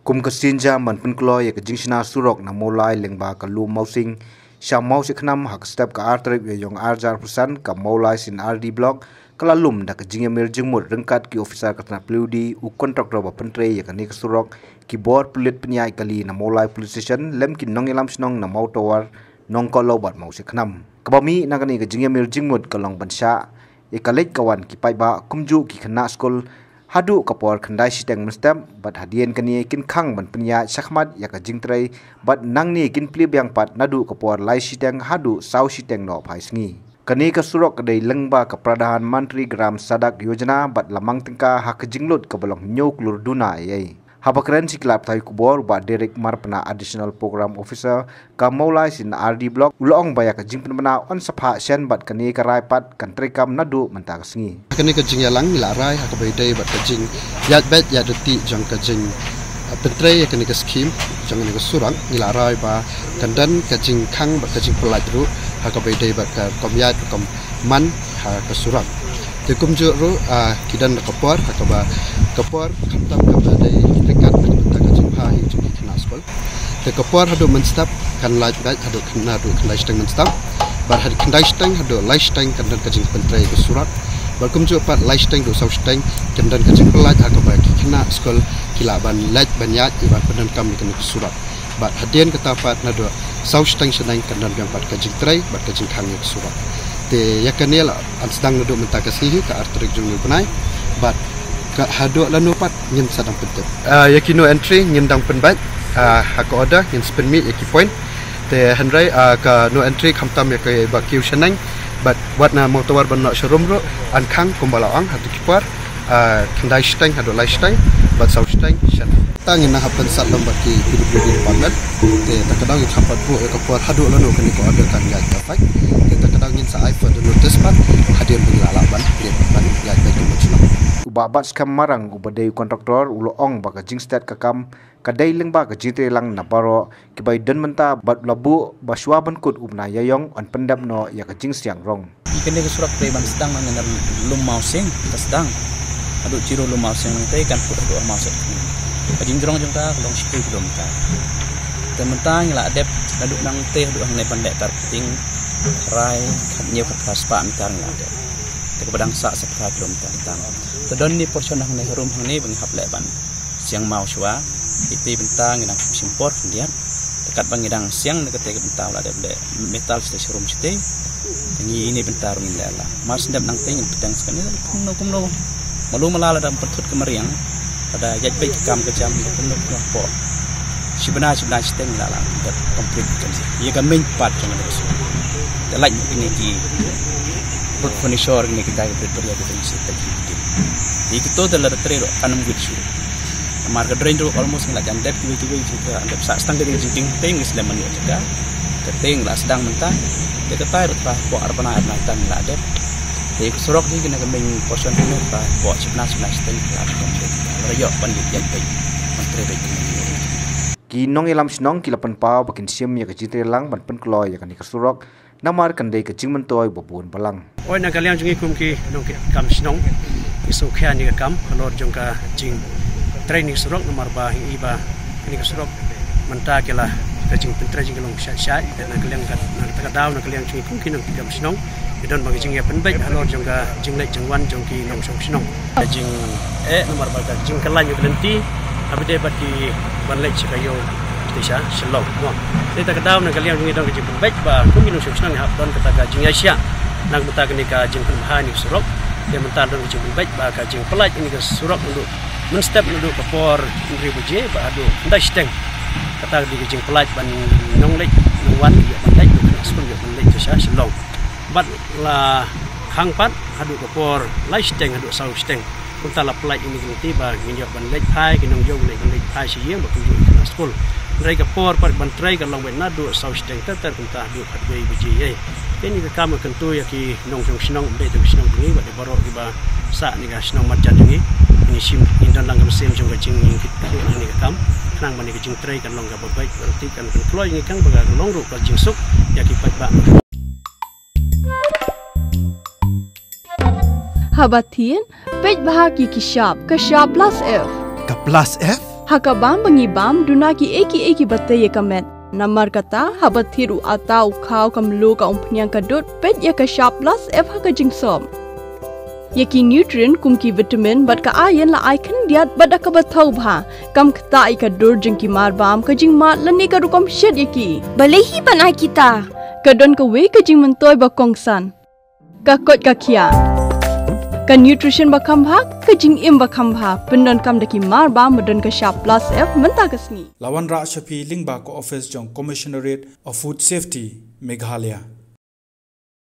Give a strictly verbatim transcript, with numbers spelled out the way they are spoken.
Kum ka sienjam ban pynkloi ïa ka jingshna surok na Mawlai lyngba ka Lum Mawsing sha Mawshakhnam ha ka step ka ar tarik Ïaïong ar hajar arphew san, ka Mawlai C and R D Block ka la lum da ka jingïamir jingmut ryngkat ki officer ka tnat P W D, u contractor ba pyntrei ïa kane ka surok, ki bor pulit pynïaid kali na Mawlai Police Station lem ki nongïalam shnong na Mawtawar, Nongkohlew bad Mawshakhnam. Kaba mih na kane ka jingïamir jingmut ka long ban shah ïa ka leit ka wan ki paidbah kumjuh ki khynnah skul haduh ka por khyndai shiteng mynstep, bad hadien kane kin khang ban pynïaid shakhmat ïa ka jingtrei, bad nangne kin plie biang pat naduh ka por lai shiteng haduh saw shiteng noh phai sngi. Kane ka surok ka dei lyngba ka Pradhan Mantri Gram Sadak Yojana bad la mang tyngka ha ka jinglut kaba long hynñiew klur duna eiei. Haba kren sha ki lad pathai khubor, u Bah Derek Marpna, Additional Program Officer ka Mawlai C and R D Block, u la ong ba ïa ka jingpynbna yn sa phah shen bad kane ka rai pat kan treikam naduh mynta ka sngi. Kane ka jingïalang ngi la rai ha kaba ïadei bad ka jingïaid beit ïaid ryntih jong ka jing, uh, pyntrei ïa kane ka skhim jong kane ka surok, ngi la rai ba kan don ka jingkhang bad ka jingpyllait ruh ha kaba ïadei bad ka rukom ïaid rukom man ha ka surok. Te kumjuh ruh, ah, ki don da ka por, ha kaba ka por khamtam kaba dei ryngkat na ka bynta ka jingpha hi jong ki khynnah skul. Te ka por haduh mynstep kan lait beit haduh khyn-, naduh khyndai shiteng mynstep. Bad haduh khyndai shiteng haduh lai shiteng kan don ka jingpyntrei ka surok. Bad kumjuh pat lai shiteng haduh saw shiteng kan don ka jingpyllait ha kaba ki khynnah skul ki lah ban leit ban ïaid ïa ban pyndonkam ïa kane ka surok. Bad hadien kata pat naduh saw shiteng shiteng kan don biang pat ka jingtrei bad ka jingkhang ïa ka surok. Te ïa kane la yn sdang naduh mynta ka sngi hi ka ar tarik jong une u bnai. Bad ka haduh lano pat ngin sa dang pyntip. Ah, ïa ki no entry ngin dang pynbeit, ah, ha ka order ngin sa pynmih ïa ki point. Te hynrei, ah, ka no entry khamtam ïa kiba kiew shaneng bad wat na Mawtawar ban noh sharum ruh yn khang kumba la ong haduh ki por, ah, khyndai shiteng haduh lai shiteng bad saw shiteng shaneng. Tang ngin nang hap pynsat lem bad ki P W D department. Te ta ka daw ngin kham pat buh ïa ka por haduh lano kane ka order kan ïaid effect. Te ta ka daw ngin sa ai further notice pat hadien ba ngi la lah ban, ban ïaid beit kumba shnong. U Bah Batskhem Marang uba dei u contractor u la ong ba ka jingstet ka kam ka dei lyngba ka jingtreilang na baroh kiba ïadon mynta bad la buh ba shuwa ban kut u bnai Ïaïong yn pyndep noh ïa ka jingsiang rong. Ïa kane ka surok dei ban sdang na ngan Lum Mawsing, ka sdang haduh jiro Lum Mawsing, nangta kan kut haduh Mawsing. Ka jingjrong jong ka ka long shi kilometer. Te mynta ngi la dep naduh nangta haduh hangne ban leh tarpeting rai khathynñiew khatphra spah meter ngi la dep. Te kaba dang sah sa phra kilometer tang. Te don ne portion hangne harum hangne ba ngi hap leh ban siang maw shuwa. Ite bynta ngi dang shim por khyndiat. Te katba ngi dang siang na kata ka bynta la dep leh metal shite sharum shite. Ngi ine bynta ruh ngin leh la. Mar shen dep nangta ngin pynbeit sa kane kumno kumno. Malu mala lada pynthut ka mariang, lada ïaid beit ka kam ka jam kumno kumno hapoh shi bnai shi bnai shiteng la la dep complete kan. Ïa ka main part jong ka. Te lait kine ki road furniture kine kita ki brit brit ïa kita ki site ki. Ïa kito te la trei ruh kan ym wit shuh. Namar ka drain ruh almost ngi la jan dep kiwei kiwei jingka, dep sah stang ka jingtieng tieng ngi slem man ïa jaka. Ka tieng la sdang mynta. Te katai ruh trai hapoh ar bnai ar bnai tang ngi la dep. Te ka surok hi kane ka main portion kane trai hapoh shi bnai shi bnai shiteng la dep. La ïoh ban ïaid beit ban trei beit. Ki nongïalam shnong ki la pynpaw ba kin shim ïa ka jingtreilang ban pynkloi ïa kane ka surok. Namar kan dei ka jingmyntoi ba bun balang. Oi, na ka liang jong ngi kum ki nongkam shnong, ngi sngewkhia ïa ka kam halor jong ka jingtrei ïa ka surok, namar ba ngi i ba kane ka surok mynta ka la ka jingpyntrei jong ka long shai shai. Na ka liang ka, na kata ka daw na ka liang jong ngi kum ki nongkam shnong, ngi don ba ka jingïapynbeit halor jong ka jingleit jingwan jong ki nongshong shnong. Ka jing, eh, namar ba ka jingkylla ïa ka lynti haba dei bad ki ban leit sha ka ïew sha Shillong, mo. Te ta ka daw na ka liang jong ngi don ka jingpynbeit ba kum ki nongshong shnong ngi hap don kata ka jingïasyah na ka bynta kane ka jingpynbha ïa ka surok. Te mynta don ka jingpynbeit ba ka jingpyllait ïa ka surok naduh mynstep naduh ka por hynriew baje bad haduh khyndai shiteng. Kata ka dei ka jingpyllait ban nongleit nongwan ïa ban leit, ban skul ïa ban leit sha Shillong. Bad la khang pat haduh ka por lai shiteng haduh saw shiteng. Kumta la pyllait ïa kane ka lynti ba ngin ïoh ban leit phai, ki nongïew leit ban leit phai sha ïing bad kumjuh ki khynnah skul. Hynrei ka por pat ban trei ka long beit naduh saw shiteng ter ter kumta haduh khatwei baje ïa. Kane ka kam ka kyntu ïa ki nongshong shnong, ym dei tang ki shnong jong ngi, bad ïa baroh kiba sah ïa ka shnong marjan jong ngi. Ngi shim, ngin don lang ka mynsiem jong ka jingkit khlieh ïa kane ka kam. Khnang ba kane ka jingtrei kan long kaba beit, bad ruh kan pynkloi ïa ngi khnang ba ka long ruh ka jingsuk ïa ki paidbah. Haba thied, peit bha ki khyndiat, ka shap plus F. Ka plus F? Ha ka bam ba ngi bam, duna ki ei ki ei ki ba tei ïa ka met. Namar kata, haba thied u ata, u khaw, ka mluh, ka umphniang, ka dud, peit ïa ka Shap Plus F ha ka jingsop. Ïa ki nutrient kum ki vitamin bad ka iron la ai khyndiat bad da kaba thaw bha. Kam ktah ïa ka dur jong ki mar bam, ka jingmad lane ka rukom shet ïa ki. Balei hi ban ai kita? Ka don kawei ka jingmyntoi ba kongsan. Ka koit ka khiah. Ka nutrition ba kham bha, ka jingim ba kham bha. Pyndonkam da ki mar bam ba don ka Shap Plus F mynta ka sngi. La wanrah sha phi lyngba ka office jong Commissionerate of Food Safety, Meghalaya.